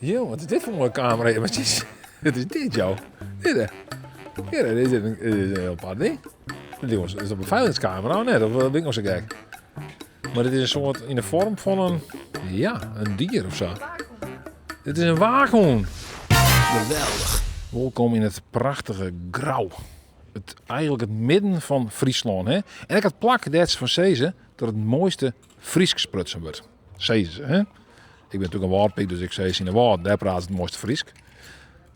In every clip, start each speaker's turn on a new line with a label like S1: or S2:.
S1: Jo, wat is dit foar moaie kamera? Wat is, wat is dit, joh? Dit, hè? Ja, dit is een, dit is een heel apart ding. Dit is een beveiligingscamera, of net? Of ben ik nog zo gek? Maar dit is een soort in de vorm van een, ja, een dier of zo. Dit is een waakhond. Geweldig. Welkom in het prachtige Grou. Het, eigenlijk het midden van Fryslân. Hè? En ek it plak dêr't se fan sizze dat it moaiste Frysk sprutsen wurdt. Sizze se, hè? Ik bin natuerlik in Wâldpyk, dus ik sis yn de Wâlden, dêr prate se it moaiste Frysk.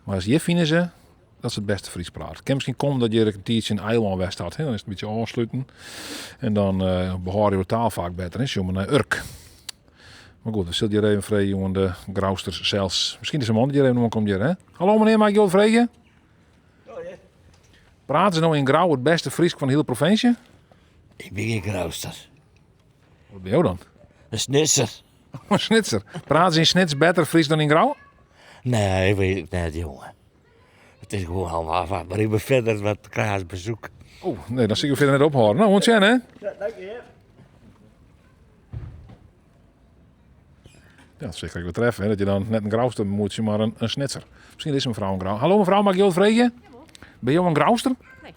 S1: Mar hjir fine se dat se it bêste Frysk prate. It kin miskien komme dat hjir ek in tiidsje in eilân west hat. Hè? Dan is it in bytsje ôfsluten. En dan uh, behâlde jo de taal faak better. Hè? Sjoch mar nei Urk. Mar goed, we sille hjir even freegje oan de Grousters sels. Miskien is in man dy't hjir even oankomt hjir, hè? Hallo menear, mei ik jo wat freegje? Prate se no yn Grou it bêste Frysk fan de hiele provinsje?
S2: Ik bin gjin Grouster.
S1: Wat binne jo dan?
S2: In Snitser.
S1: In Snitser. Prate se yn Snits better Frysk dan yn Grou?
S2: Nee, weet ik net, jonge. It is gewoan al waar, mar ik bin fierder wat graach bezoek.
S1: Oh, nee, dan sil ik jo fierder net ophâlde. No, oant sjen, hè?
S2: Ja, dank je.
S1: Ja, dat sil ik wat treffe, hè, dat je dan net in Grouster moetsje, mar in, in Snitser. Miskien is mefrou in Grou. Hallo mefrou, mei ik jo wat freegje? Binne jo in Grouster?
S3: Nee.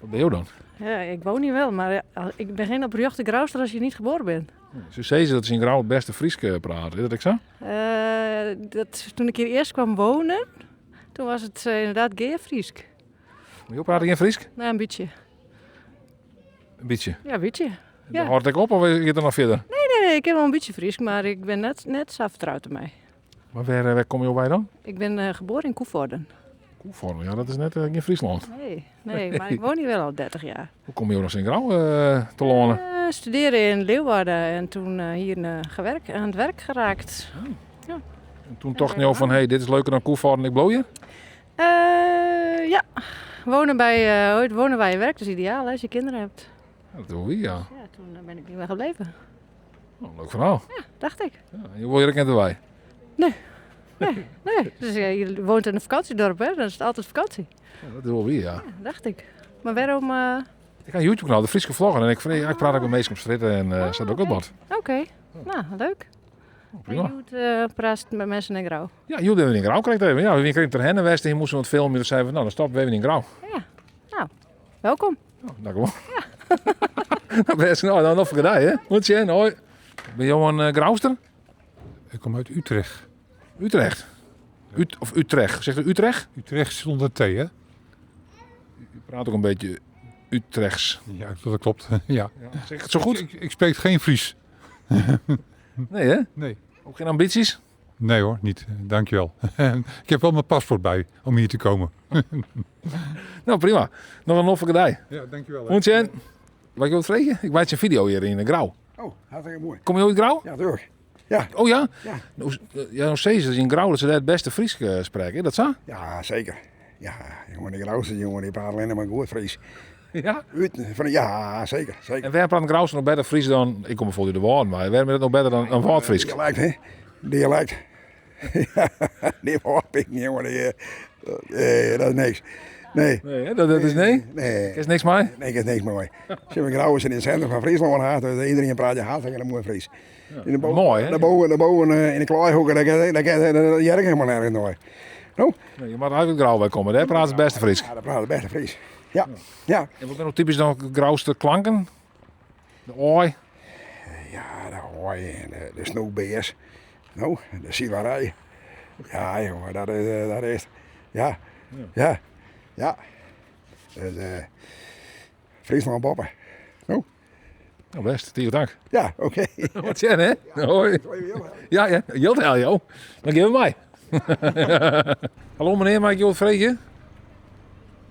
S1: Wat binne jo dan?
S3: Ja, ik woon hier wel, maar ik ben geen oprjochte Grouster als je niet geboren bent.
S1: Se sizze dat se yn Grou it bêste Frysk eh, prate, is dat ek sa?
S3: Uh, dat, toen ik hier eerst kwam wonen, toen was het uh, inderdaad geef Frysk.
S1: Maar jo prate gjin Frysk?
S3: Nee, in bytsje.
S1: In bytsje?
S3: Ja, in bytsje.
S1: Ja. Hâldt it ek op of giet it noch fierder?
S3: Nee, nee, nee, ik kin wol in bytsje Frysk, mar ik bin net, net sa fertroud dermei.
S1: Mar wêr, wêr komme jo wei dan?
S3: Ik bin uh, geboren in Coevorden.
S1: Coevorden, ja, dat is net uh, gjin Fryslân.
S3: Nee, nee, mar ik woon hier wel al 30 jaar.
S1: Hoe komme jo dan yn Grou uh, telâne?
S3: Uh, studeerde in Leeuwarden en toen uh, hier uh, gewerkt, aan het werk geraakt.
S1: Oh. Ja. En toen tochten jo fan, hey, dit is leuker dan Coevorden, ik bliuw hjir?
S3: Uh, ja, wonen bij, uh, wonen waar je werkt is ideaal hè, als je kinderen hebt.
S1: Ja, dat doe ik, ja.
S3: Ja, toen ben ik hier wel gebleven.
S1: Oh, leuk verhaal.
S3: Ja, dacht ik.
S1: Ja, je wil hier ook net erbij?
S3: Nee. Nee, nee. Dus ja, je woont in een vakantiedorp, hè? Dan is het altijd vakantie.
S1: Ja, dat is wel wie, ja.
S3: Ja, dacht ik. Maar waarom... Uh...
S1: Ik ha YouTube-kanaal, de Fryske Vlogger. En ik, ja, ik praat ek mei minsken op strjitte en uh, oh, zat ook op wat.
S3: Oké, okay. Nou, leuk.
S1: Oh, prima.
S3: En uh, praat met mensen in Grou?
S1: Ja, jullie hebben in Grou krijgt even. Ja, we kregen ter Henne West en hier moesten we wat filmen. Dus zeiden we, nou, dan stoppen we even in Grou.
S3: Ja, nou, welkom.
S1: Oh, dank u wel. Ja. nou, best, nou, dan nog gedaan, hè? Moet je, hoi. Ben je een uh, Grouster?
S4: Ik kom uit Utrecht.
S1: Utrecht? Ut of Utrecht? Zegt u Utrecht?
S4: Utrecht zonder T, hè?
S1: U praat ook een beetje Utrechts.
S4: Ja, dat klopt. Ja.
S1: Ja. Zeg ik het zo goed?
S4: Ik, ik, ik spreek geen Fries.
S1: nee, hè?
S4: Nee.
S1: Ook geen ambities?
S4: Nee hoor, niet. Dankjewel. ik heb wel mijn paspoort bij om hier te komen.
S1: nou, prima. Noch in noflike dei.
S4: Ja, dankjewel.
S1: Oant sjen. Wat ik wil freegje? Ik meitsje in fideo hjir yn Grou.
S5: Oh, hartstikke moai.
S1: Komme jo út Grou?
S5: Ja, tuurlijk. Ja.
S1: Oh ja?
S5: Ja.
S1: No, ja, no sizze se yn Grou dat se dêr it bêste Frysk sprekke. Is dat sa?
S5: Ja, seker. Ja, jongen, de Grousters, jongen, dy prate allinnich mar goed Frysk.
S1: Ja?
S5: Ut, fan, ja, seker, seker.
S1: En wêr praat in Grouster no better Frysk dan, ik kom bijvoorbeeld út de Wâlden wei, wêrom is dat no better dan, dan Wâldfrysk?
S5: Dialekt, hè? Dialekt. Die Wâldpiken, jongen, die, eh, dat is niks. Nee.
S1: Nee, hè? Dat, dat is nee?
S5: Nee.
S1: Is niks mei?
S5: Nee, is niks mei. Sjoch, Grou is yn it sintrum fan Fryslân haad, dus iedereen praat je hartstikke moai Frysk.
S1: Ja. In de moai, hè?
S5: Daarboven, daarboven eh, yn de klaaihoeken, daar, daar, daar, daar hear ik helemaal nergens nei. No?
S1: Nee, je moat eigenlijk Grou wei komme, dêr praat it bêste Frysk.
S5: Ja, dêr praat it bêste Frysk. Ja, ja.
S1: En wat binne no typysk dan Grouster klanken? De oai?
S5: Ja, de oai en de, de snoekbears. No, de silarij. Ja, jongen, dat is, eh, dat is, ja, ja, ja. Dus, uh, Fryslân boppe. No.
S1: Nou, bêst, tige tank.
S5: Ja, oké.
S1: Oant sjen, hè? Hoi. Ja, ja, jild helje, jo. Dan gean we mei. Hallo menear, mei ik jo wat freegje?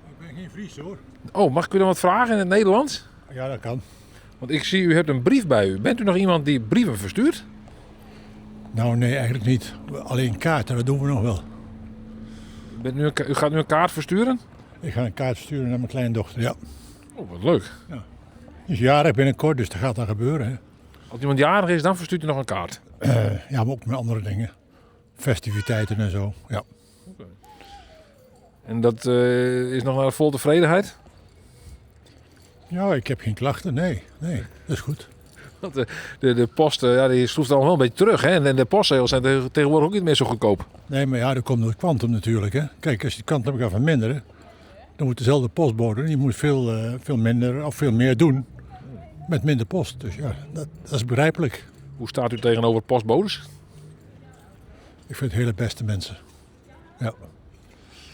S6: Ik ben geen Fries hoor.
S1: Oh, mag ik u dan wat vragen in het Nederlands?
S6: Ja, dat kan.
S1: Want ik zie, u hebt een brief bij u. Bent u nog iemand die brieven verstuurt?
S6: Nou, nee, eigenlijk niet. Alleen kaarten, dat doen we nog wel.
S1: Bent u, u gaat nu een kaart versturen?
S6: Ik ga een kaart versturen naar mijn kleindochter, ja.
S1: Oh, wat leuk.
S6: Ja. Die is jarig binnenkort, dus dat gaat dan gebeuren. Hè.
S1: Als iemand jarig is, dan verstuurt u nog een kaart?
S6: Uh, ja, maar ook met andere dingen. Festiviteiten en zo, ja.
S1: Okay. En dat uh, is nog naar vol tevredenheid?
S6: Ja, ik heb geen klachten, nee. Nee, dat is goed.
S1: Want de post, ja, die schroeft al wel een beetje terug. Hè? En de postzegels zijn tegenwoordig ook niet meer zo goedkoop.
S6: Nee, maar ja, er komt het kwantum natuurlijk. Hè. Kijk, als je het kwantum gaat verminderen, dan moet dezelfde postbode, die moet veel minder of veel meer doen met minder post. Dus ja, dat is begrijpelijk.
S1: Hoe staat u tegenover postbodes?
S6: Ik vind het hele beste mensen. Ja.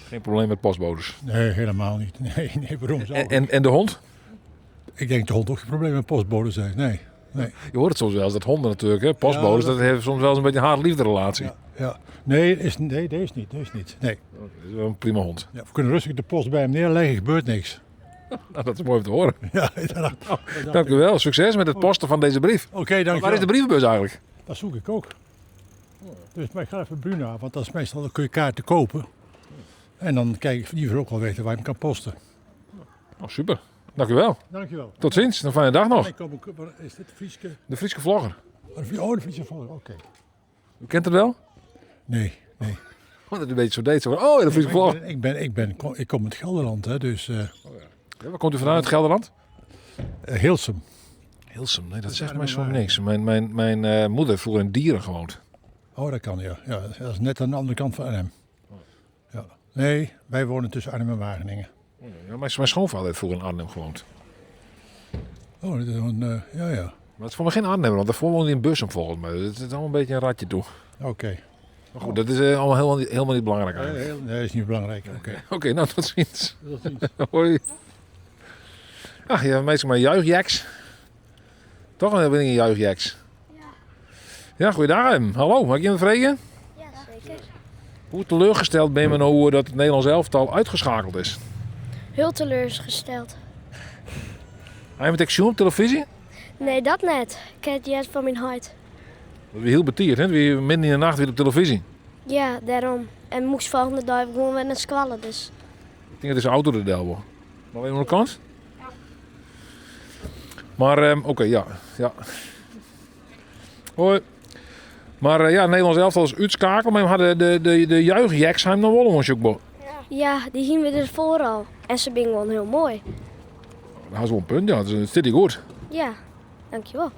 S1: Geen probleem met postbodes?
S6: Nee, helemaal niet. Nee, nee, waarom zou
S1: En de hond?
S6: Ik denk de hond ook geen probleem met postbodes heeft. Nee, nee.
S1: Je hoort het soms wel eens, dat honden natuurlijk, hè? Postbodes,
S6: Ja,
S1: dat heeft soms wel eens een beetje een haat-liefde relatie.
S6: Ja, ja. Nee, deze niet. Deze niet. Nee.
S1: Oké, dat is wel een prima hond.
S6: Ja, we kunnen rustig de post bij hem neerleggen, gebeurt niks.
S1: Nou, dat is mooi om te horen.
S6: Ja, dat dacht ik.
S1: Dank u wel. Succes met het posten van deze brief.
S6: Oké, dank u
S1: Waar is de
S6: wel.
S1: brievenbus eigenlijk?
S6: Dat zoek ik ook. Dus, maar ik ga even Buna, want dat is meestal, dan kun je kaarten kopen. En dan kijk ik, die wil ook wel weten waar je hem kan posten.
S1: Oh, super. Dank u wel.
S6: Dank u wel.
S1: Tot ziens. Een fijne dag nog.
S6: Ik kom ook, waar is dit de Frieske?
S1: De Frieske vlogger.
S6: Oh, de Frieske vlogger, oké.
S1: U kent het wel?
S6: Nee, nee.
S1: Want het een beetje zo deed. Zo van, oh, de Frieske vlogger.
S6: Ik kom uit Gelderland, hè, dus...
S1: Oh, ja. Ja, waar komt u vandaan uit Gelderland?
S6: Heelsum.
S1: Heelsum, nee, dat
S6: is
S1: zegt mij zo
S6: Arnhem.
S1: niks. Mijn moeder heeft vroeger in Dieren gewoond.
S6: Oh, dat kan, ja. Ja. Dat is net aan de andere kant van Arnhem. Ja. Nee, wij wonen tussen Arnhem en Wageningen.
S1: Ja, mijn schoonvader heeft vroeger in Arnhem gewoond.
S6: Oh, dat is een, ja, ja.
S1: Maar het is voor mij geen Arnhem, want daarvoor woonde hij in Bussum volgens mij. Dus het is allemaal een beetje een ratje toe.
S6: Oké.
S1: Maar goed, dat is allemaal helemaal niet belangrijk eigenlijk.
S6: Nee, nee, dat is niet belangrijk. Oké.
S1: Oké, nou tot ziens.
S6: Tot ziens.
S1: Hoi. Ach, je hebt meestal maar juichjacks. Toch een een juichjacks? Ja. Ja, goeiedag. Hem. Hallo, mag ik je even vragen?
S7: Ja, zeker.
S1: Hoe teleurgesteld ben je nou dat het Nederlands elftal uitgeschakeld is?
S7: Heel teleurgesteld.
S1: Hij met action op televisie?
S7: Nee, dat net. Ik heb het juist van mijn hart.
S1: Dat is heel betierd, hè? Wie midden in de nacht weer op televisie.
S7: Ja, daarom. En moest volgende dag gewoon weer naar squallen, dus.
S1: Ik denk dat is auto de Delbo. Maar even een kans? Ja. Maar, oké, ja. Ja. Hoi. Maar ja, Nederlands elftal is uitschakeld, maar we hadden de juichjacks hebben nog wel een zoekbo.
S7: Ja, die gingen we ervoor al. En ze zijn gewoon heel mooi.
S1: Dat is wel een punt, ja. Dat zit hier goed.
S7: Ja, dankjewel.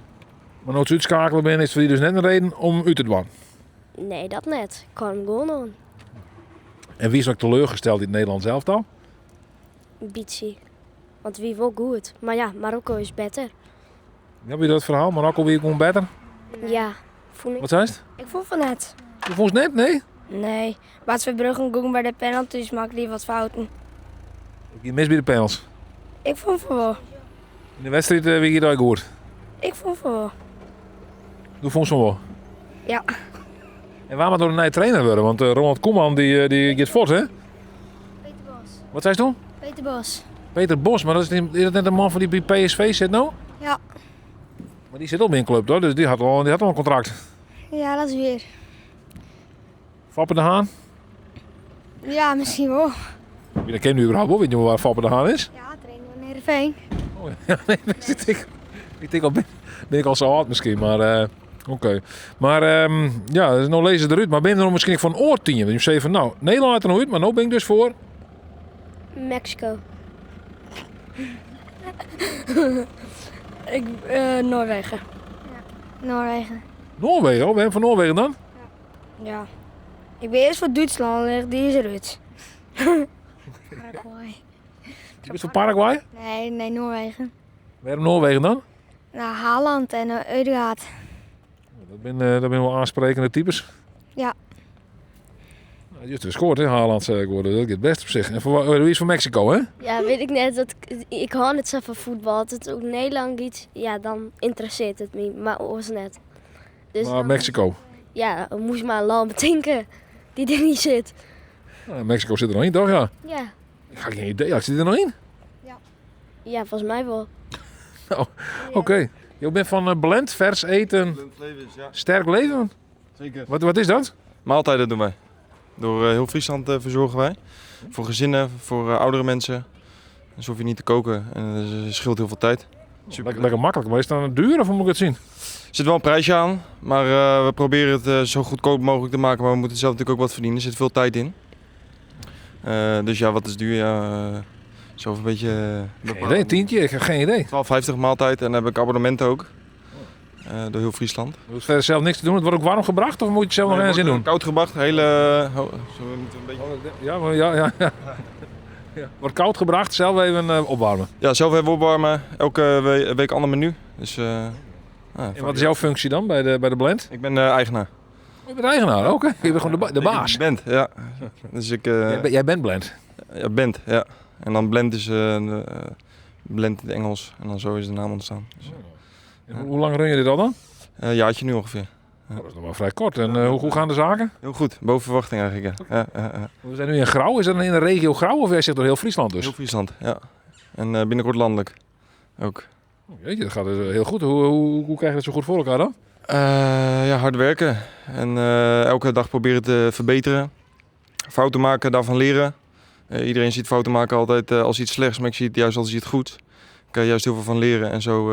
S1: Maar als ze uitschakelen ben, is voor die dus net een reden om uit te dwalen.
S7: Nee, dat net. Ik kan hem gewoon aan.
S1: En wie is ook teleurgesteld in het Nederlands elftal?
S7: Beetje. Want wie wil goed. Maar ja, Marokko is beter.
S1: Ja, heb je dat verhaal? Marokko wie gewoon beter?
S7: Ja, voel ik.
S1: Wat zei het?
S8: Ik voel van net.
S1: Je vond het net? Nee?
S8: Nee, Bart Verbruggen ging bij de penalties, maakt lief wat fouten.
S1: Je mist bij de penalties.
S8: Ik vond van wel.
S1: In de wedstrijd wie je daar goed?
S8: Ik vond van wel.
S1: Doe vond ze wel?
S8: Ja.
S1: En waarom door een nieuwe trainer worden? Want Ronald Koeman die gaat voort, hè?
S7: Peter Bos.
S1: Wat zei ze toen?
S7: Peter Bos.
S1: Peter Bos, maar dat is, niet, is dat net de man van die bij PSV zit nou?
S8: Ja.
S1: Maar die zit al bij een club, hoor, dus die had al een contract.
S8: Ja, dat is weer.
S1: Fappe de Haan?
S8: Ja, misschien wel.
S1: Wie dat kent nu überhaupt wel, weet je waar Fappe de Haan is?
S8: Ja, trainer van Heerenveen.
S1: Oh, ja, nee, dat ik, ik denk al, ben ik al zo oud misschien, maar oké. Maar ja, dus nou lezen ze eruit. Maar ben je er nog misschien van oortien? Want je zei van, nou, Nederland had er nog uit, maar nou ben ik dus voor...
S7: Mexico.
S8: Ik, Noorwegen. Ja. Noorwegen.
S1: Noorwegen, oh, ben je van Noorwegen dan?
S8: Ja. Ik ben eerst voor Duitsland, die is eruit. Paraguay.
S1: Je bent voor Paraguay?
S8: Nee, nee, Noorwegen.
S1: Waarom Noorwegen dan?
S8: Nou, Haaland en Ødegaard.
S1: Dat zijn wel aansprekende types.
S8: Ja.
S1: Nou, je hebt gescoord, hè, Haaland, zei ik hoorde. Dat gaat best op zich. En voor, wie is van Mexico, hè?
S7: Ja, weet ik net. Dat ik hou niet zo van voetbal. Als het ook Nederland iets, ja, dan interesseert het me. Maar was net. Dus
S1: maar
S7: dan,
S1: Mexico?
S7: Ja, moest maar een land bedenken die er niet zit.
S1: Nou, Mexico zit er nog in, toch? Ja.
S7: Ja.
S1: Ik heb geen idee. Ja, zit er nog in?
S8: Ja.
S7: Ja, volgens mij wel.
S1: Nou, oké. Okay. Je bent van Blend, vers eten,
S9: Blend leven, ja.
S1: Sterk leven?
S9: Zeker.
S1: Wat is dat?
S9: Maaltijden doen wij. Door heel Friesland verzorgen wij. Voor gezinnen, voor oudere mensen. Dus hoef je niet te koken en het scheelt heel veel tijd.
S1: Super. Lekker makkelijk, maar is het dan duur of hoe moet ik het zien?
S9: Er zit wel een prijsje aan, maar we proberen het zo goedkoop mogelijk te maken. Maar we moeten zelf natuurlijk ook wat verdienen, er zit veel tijd in. Dus ja, wat is duur? Ja, zelf een beetje...
S1: Geen idee, tientje? Ik heb geen idee.
S9: 12,50 maaltijd en dan heb ik abonnementen ook. Door heel Friesland.
S1: Je hoeft verder zelf niks te doen. Het wordt ook warm gebracht of moet je het zelf nog
S9: Nee,
S1: ergens in
S9: wordt
S1: doen?
S9: Koud gebracht, hele... Oh, zullen we moeten een beetje...
S1: Ja, maar ja, ja, ja. Ja. Wordt koud gebracht, zelf even opwarmen.
S9: Ja, zelf even opwarmen. Elke week ander menu. Dus,
S1: En wat is jouw functie dan bij de blend?
S9: Ik ben eigenaar.
S1: Oh, je bent eigenaar, oké. Je bent gewoon de baas.
S9: Ik ben, ja. Dus ik,
S1: Jij bent blend?
S9: Ja, bent, ja. En dan blend is blend in het Engels. En dan zo is de naam ontstaan. Dus,
S1: En hoe lang run je dit al dan?
S9: Een jaartje nu ongeveer.
S1: Oh, dat is nog wel vrij kort. En hoe gaan de zaken?
S9: Heel goed, boven verwachting eigenlijk. Ja. Ja, ja, ja.
S1: We zijn nu in Grou. Is dat in de regio Grou of jij zegt door heel Friesland dus?
S9: Heel Friesland, ja. En binnenkort landelijk ook.
S1: Oh, jeetje, dat gaat dus heel goed. Hoe krijg je dat zo goed voor elkaar dan?
S9: Ja, hard werken. En elke dag proberen te verbeteren. Fouten maken, daarvan leren. Iedereen ziet fouten maken altijd als iets slechts, maar ik zie het juist als iets goeds. Daar kan je juist heel veel van leren en zo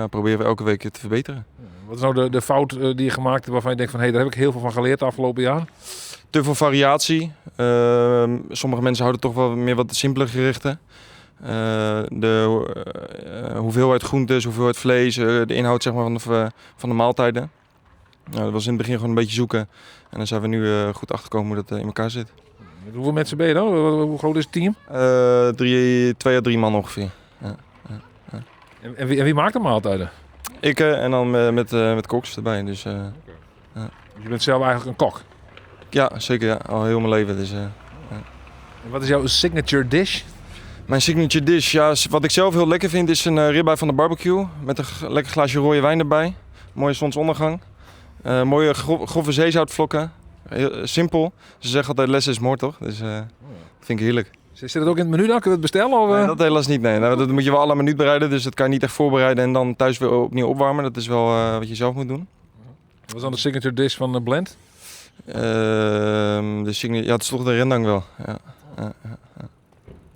S9: proberen we elke week het te verbeteren.
S1: Wat is nou de fout die je gemaakt hebt waarvan je denkt van, hé, daar heb ik heel veel van geleerd de afgelopen jaar?
S9: Te veel variatie. Sommige mensen houden toch wel meer wat simpele gerechten. De hoeveelheid groentes, hoeveelheid vlees, de inhoud van de maaltijden. Dat was in het begin gewoon een beetje zoeken. En dan zijn we nu goed achtergekomen hoe dat in elkaar zit.
S1: Met hoeveel mensen ben je dan? Hoe groot is het team?
S9: 2 à 3 man ongeveer. Ja, ja, ja.
S1: En wie maakt de maaltijden?
S9: Ik en dan met koks erbij. Dus ja.
S1: Dus je bent zelf eigenlijk een kok?
S9: Ja, zeker. Ja. Al heel mijn leven. Dus ja.
S1: En wat is jouw signature dish?
S9: Mijn signature dish, ja, wat ik zelf heel lekker vind, is een ribeye van de barbecue. Met een lekker glaasje rode wijn erbij. Mooie zonsondergang. Mooie grove zeezoutvlokken. Heel simpel. Ze zeggen altijd less is more, toch? Dus dat vind ik heerlijk.
S1: Zit dat ook in het menu dan? Kun je het bestellen? Of,
S9: Nee,
S1: eh?
S9: dat helaas niet. Nee. Nou, dat moet je wel à la minuut bereiden. Dus dat kan je niet echt voorbereiden en dan thuis weer opnieuw opwarmen. Dat is wel wat je zelf moet doen.
S1: Wat is dan de signature dish van de blend?
S9: De signature, ja, het is toch de rendang wel. Ja. Ja, ja, ja.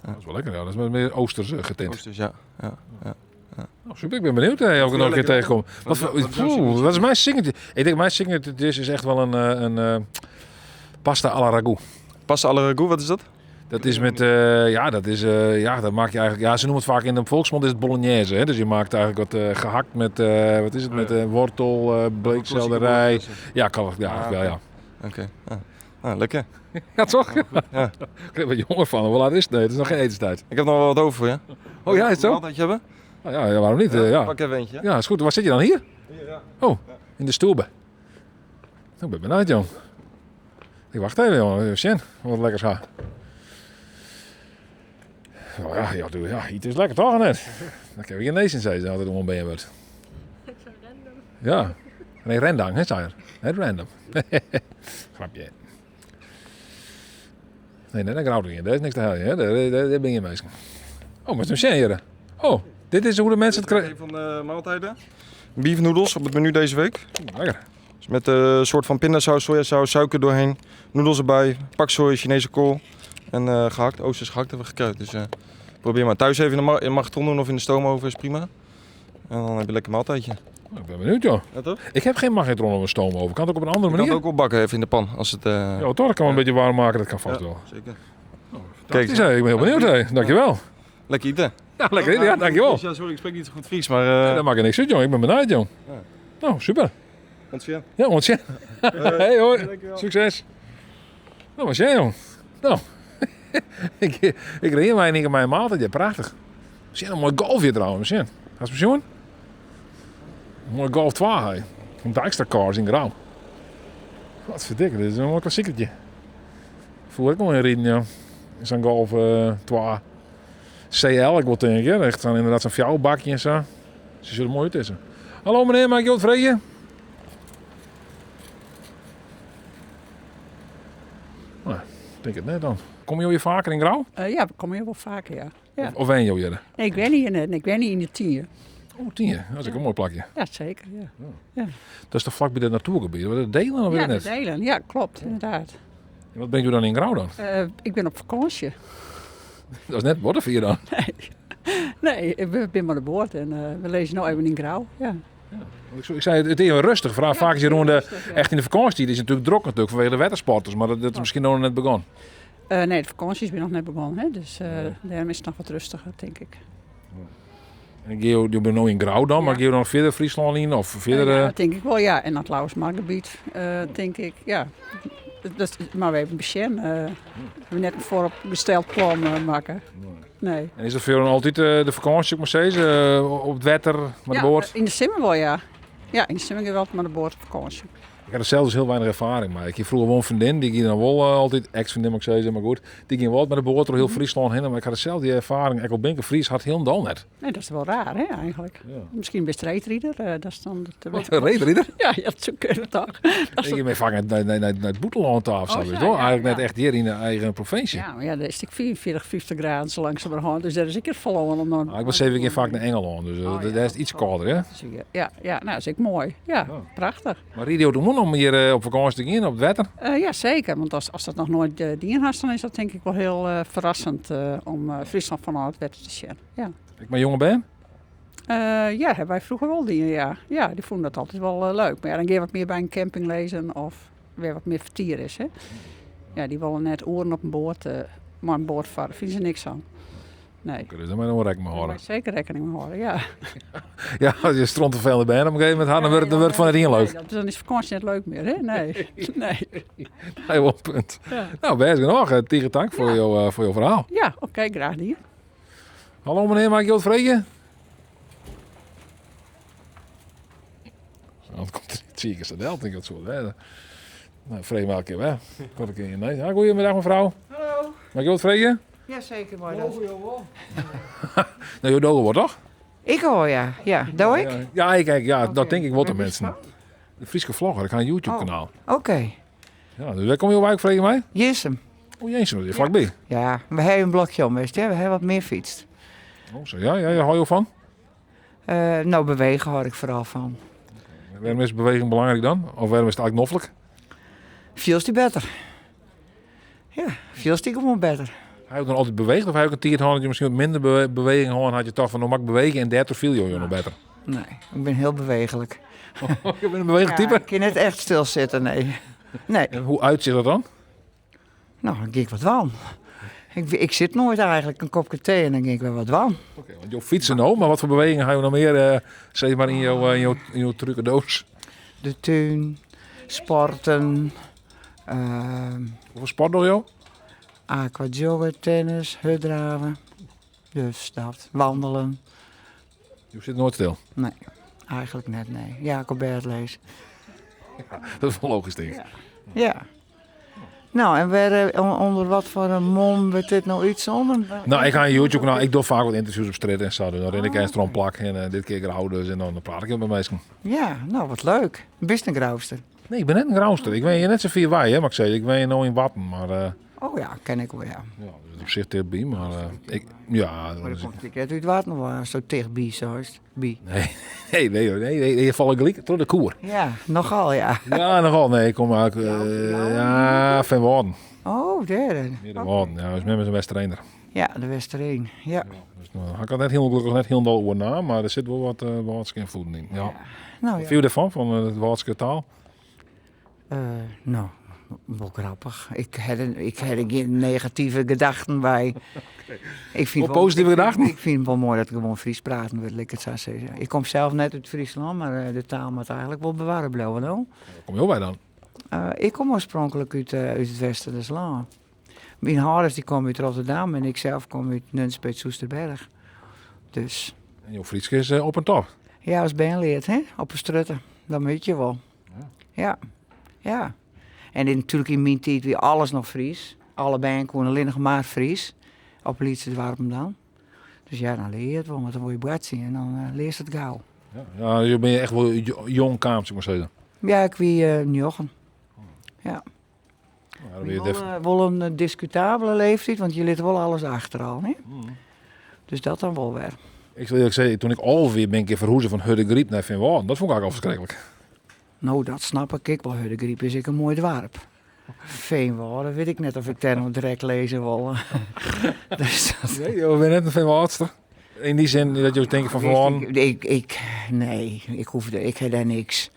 S1: Dat is wel lekker, ja. Dat is meer oosters getint.
S9: Oosters, ja. Ja, ja, ja.
S1: Nou, super, ik ben benieuwd, hè, of ik het nog een keer
S9: lekker.
S1: tegenkom.
S9: Wat is jouw signature
S1: Wat is mijn signature? Ik denk mijn signature dish is echt wel een pasta alla ragout.
S9: Pasta alla ragout, wat is dat?
S1: Dat is met, ja, dat is, ja, dat maak je eigenlijk, ja, ze noemen het vaak in de volksmond is het bolognese, hè? Dus je maakt eigenlijk wat gehakt met, wat is het, met wortel, bleekselderij.
S9: Klassieke bolognese.
S1: Ja, kan het, ja, eigenlijk wel, ja.
S9: Oké, ja. Nou, lekker.
S1: Ja, toch?
S9: Ja.
S1: Ik kreeg wat jonger van. Hoe laat is het? Nee, het is nog geen etenstijd.
S9: Ik heb nog wel wat over voor je.
S1: Oh ja, is het zo?
S9: Een maaltijdje hebben?
S1: Nou ja, ja, waarom niet?
S9: Ja,
S1: Ja.
S9: Pak even eentje.
S1: Ja, is goed. Waar zit je dan? Hier?
S9: Hier, ja.
S1: Oh, in de stoelbe. Ik ben benieuwd, jong. Ik wacht even, jongen. Even zien wat lekkers gaat. Nou ja, ja, doe, ja, iets is lekker toch net? Dan heb ik in deze zei ze altijd om een been wordt. Ja. Nee, rendang, hè, zei hij. Net random. Grapje. Nee, nee, dat grauwt niet. Daar is niks te halen, hè. Daar ben je mee. Oh, maar het is een hier. Oh, dit is hoe de mensen het krijgen.
S9: Een van de maaltijden. Beef noedels op het menu deze week.
S1: Lekker.
S9: Dus met een soort van pindasaus, sojasaus, suiker doorheen. Noedels erbij, paksoi, Chinese kool. En gehakt, oosters gehakt hebben we gekruid. Dus probeer maar thuis even in de magnetron doen of in de stoomoven is prima. En dan heb je een lekker maaltijdje.
S1: Ik ben benieuwd, joh.
S9: Ja, toch?
S1: Ik heb geen magnetron of een stoomoven. Kan het ook op een andere
S9: Je kan
S1: manier?
S9: het ook opbakken even in de pan. Als het
S1: Ja, toch? Dat kan wel een beetje warm maken. Dat kan vast
S9: Ja,
S1: wel.
S9: Zeker.
S1: Kijk, ik ben heel benieuwd, hè. Dankjewel.
S9: Lekker eten.
S1: Ja, lekker eten. Ja, dankjewel.
S9: Ja, sorry, ik spreek niet zo goed Fries, maar
S1: Ja, dat maakt er niks uit, jong. Ik ben benieuwd, jong.
S9: Ja.
S1: Nou, super.
S9: Ontzettend.
S1: Ja, ontzettend. Hey, hoi.
S9: Dankjewel.
S1: Succes. Nou, wat jij, jong. Nou, ik reed mij in één keer mijn maaltijd. Ja, prachtig. Zie je een mooi golfje trouwens. Zie je? Gaat het pensioen? Een mooi Golf 2, hè. Van Dijkstra Cars in Grauw. Wat verdikke, dit is een mooi klassiekertje. Voel ik nog in rijden, ja. Zo'n Golf 2. CL, ik wil denk ik, hè. Echt zo'n, inderdaad zo'n fjouwbakje en zo. Ze zullen mooi tussen. Hallo meneer, mag ik je wat vragen? Nou, ik denk het net dan. Kom je hier vaker in Grauw?
S10: Ja, we komen hier wel vaker, ja. Ja.
S1: Of wen je hier?
S10: Nee, ik ben hier net. Ik ben hier in de Tienje.
S1: Oh, Tienje. Dat is ook een mooi plakje.
S10: Ja, zeker. Ja. Ja.
S1: Dat is toch vlak bij het natuurgebied? Wat het Delen of
S10: Ja,
S1: weet
S10: de
S1: het net?
S10: Delen. Ja, klopt, inderdaad.
S1: En wat brengt u dan in Grauw dan?
S10: Ik ben op vakantie.
S1: Dat is net Bottenvier dan.
S10: Nee. Nee, ik ben maar de boord en we lezen nou even in Grauw. Ja.
S1: Want ik zei, het is even rustig. Vraag, vaak is hier gewoon de,
S10: rustig, ja.
S1: echt in de vakantie. Het is natuurlijk druk natuurlijk vanwege de watersporters, maar dat is misschien nog net begonnen.
S10: Nee, de vakantie is weer nog net begonnen, hè? Dus daarom is het nog wat rustiger, denk ik.
S1: En gean jo, jo binne no yn Grou dan, mar gean jo dan fierder Fryslân yn of fierder?
S10: Ja, dat tink ik wol, ja. En dat Lauwersmargebiet, tink ik, ja. Dat moatte we even besjen. We hawwe net in foaropgesteld plan makke. Nee.
S1: En is dat foar jo dan altyd de fakânsje, soe ik mar sizze, op it wetter, mei de boat?
S10: Yn de simmer wol, ja. Ja, yn de simmer gean we altyd mei de boat op fakânsje.
S1: Ik ha der sels dus hiel weinich erfaring mei. Ik hie froeger wol in freondin, dy gie dan wol eh, altyd, eks-freondin moat ik sizze, mar goed, dy gie wol altyd mei de boat troch hiel Fryslân hinne, mar ik ha der sels dy erfaring, ek al bin ik in Fries, hat hielendal net.
S10: Nee, dat is wol raar, hè, eigenlijk. Ja. Miskien bist reedrider, eh, dat is dan...
S1: Wat, een reedrider?
S10: Ja, ja, dat soe kinne toch.
S1: Ik gie mei faak nei it bûtenlân ta of sa, oh, ja, ja, Eigenlijk net echt hjir yn de eigen provinsje.
S10: Ja, mar ja, dêr is it ek 44, 50 graden sa langsumerhân, dus dêr is ek net folle oan om dan...
S1: Ah, ik moat sizze, we gean faak nei Engelân, dus oh, dêr is it iets kâlder, hè?
S10: Ja, ja, nou, dat is ek moai. Ja, prachtich.
S1: Mar riede jo it oan om hjir eh, op fakânsje te gean, op it wetter?
S10: Uh, ja, seker. Want as, as dat noch noait eh, dien hast, dan is dat tink ik wol hiel uh, ferrassend om Fryslân fanôf it wetter te sjen. Ja.
S1: Ek mei jonge bern?
S10: Ja, hawwe wy froeger wol dien, ja. Ja, dy fûnen dat altyd wol leuk. Mar ja, dan gean je wat mear by in camping lizzen of wêr wat mear fertier is. Hè. Ja, dy wolle net oeren op in boat, mei in boat farre, fine se niks oan. Nee.
S1: Oké, dus dêr moat je noch rekken mei hâlde.
S10: Seker rekkening mei hâlde, ja.
S1: Ja, as je strontferfelende bern op in gegeven momint ha, dan wurdt, dan wurdt it foar net ien leuk.
S10: Nee, dan is fakânsje net leuk mear, hè? Nee. Nee.
S1: Nee, wol in punt.
S10: Ja.
S1: Nou, bêst genôch. Eh, tige tank foar, jo, eh, foar jo ferhaal.
S10: Ja, oké, graach dien.
S1: Hallo menear, mei ik jo wat freegje? Dan komt der tsien kear del, tink ik dat soe wêze. Nou, freegje mar elke kear wer. Kom ik in nee. Ja, goedemiddag mevrouw.
S11: Hallo.
S1: Mei ik jo wat freegje?
S11: Ja, zeker mooi dat.
S1: Nou, jo dogge wat toch?
S11: Ik hoor ja. Ja, doe ik?
S1: Ja, ik, ik, ja dat tink ik wol de minsken. De Fryske Vlogger, ik ha in YouTube kanaal.
S11: Oké.
S1: Ja, dus wêr komme jo wei, freegje my?
S11: Jirnsum.
S1: Oh, Jirnsum, dat is flakby.
S11: Ja, we hawwe in blokje om west, hè. We hawwe wat mear fytst.
S1: Oh, zo, ja, ja, ja, hou jo fan?
S11: Eh, nou, bewegen hou ik foaral fan.
S1: Wêrom is beweging belangryk dan? Of wêrom is it eigentlik noflik?
S11: Fielst dy better. Ja, fielst dy gewoan better.
S1: Ha jo dan altyd beweegd of ha jo ek in tiid hân dat jo miskien wat minder beweging hân hat, jo tocht fan no moat ik bewege en dêrtroch fiel jo jo noch better?
S11: Nee, ik bin hiel beweechlik.
S1: Jo binne in beweechlik type?
S11: Ja, ik kin net echt stilsitte, nee. Nee.
S1: En hoe uit sich dat dan?
S11: Nou, dan gean ik wat dwaan. Ik, ik sit noait eigentlik. In kopke tee en dan gean ik wer wat dwaan.
S1: Oké, want jo fytse no, mar wat foar bewegingen ha jo noch mear eh, sis mar yn jo, eh, yn jo, yn jo trukendoos?
S11: De tún, sporten. Ehm,
S1: Hoefolle sport dogge jo?
S11: Aquajoggen, tennis, hurddraven. Dus dat, wandelen.
S1: Jo sitte noait stil?
S11: Nee, eigentlik net, nee. Ja, ik op bêd lis.
S1: Ja, dat is wol logysk, tink ik.
S11: Ja. ja. Nou, en wêr, eh, ûnder wat foar in mom wurdt dit no útsonden?
S1: Nou, ik ha in YouTube kanaal. Ik doch faak wat ynterviews op strjitte en sa. Dus dan rin ik ergens troch in plak en eh, dit kear Grou dus. En dan praat ik mei minsken.
S11: Ja, nou wat leuk. Bist in Grouster?
S1: Nee, ik bin net in Grouster. Ik wenje net sa fier wei, hè, moat ik sizze. Ik wenje no yn Warten, mar... Eh,
S11: oh ja, ken ik wol, ja.
S1: Ja, dus op sich tichtby, mar eh, ik, ja...
S11: Mar dan komt ik net út Warten wei, asto tichtby seist. By.
S1: Nee, nee, nee, nee, nee, je falle gelyk troch de koer.
S11: Ja, nochal, ja.
S1: Ja, nochal. Nee, ik kom uit, uh, ja, Feanwâlden.
S11: Oh, dêr.
S1: Mear de Wâlden, ja, ús mem is in Westereender.
S11: Ja, de Westereen, ja.
S1: Dus, no, ha ik net hiel gelokkich net hielendal oernaam, mar der sit wol wat uh, Wâldske ynfloeden yn. Ja.
S11: Nou,
S1: Wat
S11: ja.
S1: fine jo derfan, fan it Wâldske taal?
S11: Uh, nou, wol grappich. Ik ha ik ha der gjin negative gedachten by. Ik fyn
S1: Wol positive gedachten?
S11: Ik fyn it wol moai dat der gewoan Frysk praten wurdt, lit ik it sa sizze. Ik kom sels net út Fryslân, mar de taal moat eigentlik wol bewarre bliuwe, no.
S1: Wêr komme jo wei dan?
S11: Uh, ik kom oarspronklik út, uh, út it Westerlân. Myn âlders dy komme út Rotterdam en ik sels kom út Nunspeet Soesterberg. Dus.
S1: En jo Frysk is op en top?
S11: Ja, as bern leard, hè? Op 'e strjitte. Dat moat je wol. Ja. Ja. En in, natuerlik yn myn tiid wie alles noch Frysk. Alle bern koene allinnich mar Frysk. Op lytse doarpen dan. Dus ja, dan lear je it wol, want dan wol je boartsje en dan uh, learst it gau.
S1: Ja, ja, jo binne echt wol jong kaam, soe ik mar sizze.
S11: Ja, ik wie uh, njoggen. Ja.
S1: Ja, dan wie
S11: Wol, uh, wol in eh, diskutabele leeftiid, want je litte wol alles achter al. Hè?
S1: Mm.
S11: Dus dat dan wol wer.
S1: Ik sil earlik sizze, toen ik 11 wie, bin ik in kear ferhûze fan Hurdegaryp nei Feanwâlden. Dat fûn ik eigentlik al ferskriklik.
S11: No, dat snap ik ek wol. Hurdegaryp is ek in moai doarp. Feanwâlden wit ik net oft ik dêr no direkt lizze wol. dus dat...
S1: Nee, jo binne net in Feanwâldster. Yn dy sin dat jo tinke fan Feanwâlden.
S11: Ik, ik, nee, ik hoef, ik ha dêr niks.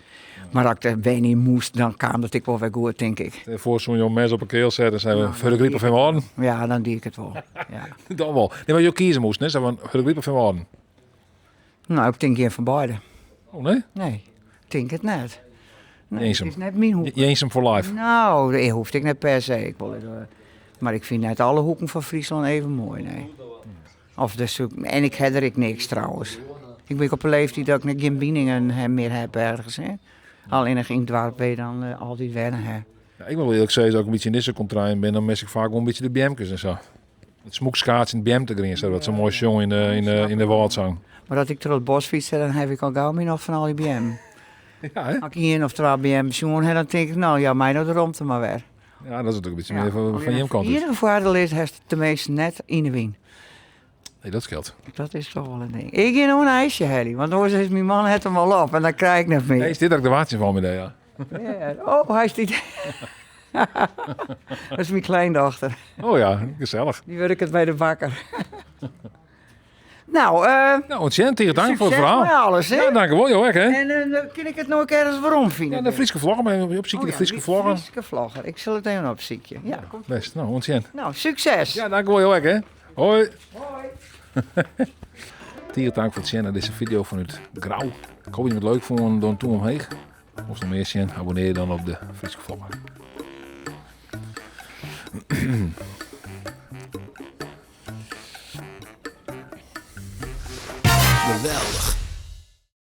S11: Mar as ik der wenje moast, dan kaam dat ek wol wer goed, tink ik.
S1: Dêrfoar soene jo in mes op 'e keel sette en sizze Hurdegaryp of Feanwâlden?
S11: Ja, dan die ik it wol. Ja.
S1: Dan wol. Nee, mar jo kieze moasten, hè? Sa fan Hurdegaryp of Feanwâlden?
S11: Nou, ik tink gjin fan beide.
S1: Oh nee?
S11: Nee, ik tink it net. Nee,
S1: Eensum.
S11: it is net myn hoek.
S1: Eensum for life.
S11: Nou, dat hoecht ek net per se. Ik wol, mar ik fyn net alle hoeken fan Fryslân even moai, nee. Of dus, en ik ha der ek niks trouwens. Ik bin op 'e leeftiid dat ik gjin biningen mear heb ergens. Hè. Allinnich yn it doarp wêr je dan eh, altyd wenne ha.
S1: Ja, ik wil wel eerlijk zeggen, dat ik een beetje in deze contraien ben, dan mis ik vaak wel een beetje de beemkes en zo. Het smoekskaats in het beemte zo, dat zo mooi zong in de Wâldsang.
S11: Maar dat ik troch it bosk fyts, dan ha ik al gau myn nocht fan al dy beammen.
S1: Ja, hè?
S11: As ik ien of twa beammen sjoen ha, dan tink ik, nou ja, my no de romte mar wer.
S1: Ja, dat is natuerlik in bytsje mear fan jim kant.
S11: Het iennige foardiel is, hast teminsten net yn de wyn.
S1: Nee, dat skeelt.
S11: Dat is toch wol in ding. Ik gean no in ijsje heljen, want oars is myn man hat him al op en dan krij ik net mear.
S1: Nee, is dit dat ik de waardje fan my ja.
S11: Ja. Oh, hy is die. Dat is myn kleindochter.
S1: Oh ja, gesellich.
S11: Dy wurket by de bakker. Nou,
S1: Nou, ontzettend tegen dank voor het
S11: succes
S1: verhaal.
S11: met alles, hè?
S1: Ja, dank u wel, joh, hè?
S11: En dan kan ik het nog ergens werom vinden.
S1: Ja, de Fryske vlogger, maar opzoeken
S11: Oh
S1: de
S11: ja,
S1: Fryske
S11: die
S1: vlogger.
S11: Fryske vlogger. Ik zal het even opzoeken. Ja, komt.
S1: Best, nou, ontzettend.
S11: Nou, succes.
S1: Ja, dank u wel, joh, hè? Hoi. Hoi. Tige tank foar it sjen nei dizze fideo fanút Grou. Ik hoopje dat je it leuk fûn. Doch in tûm omheech. Wolst noch mear sjen, abonnearje dan op de Fryske Vlogger.
S12: Geweldich.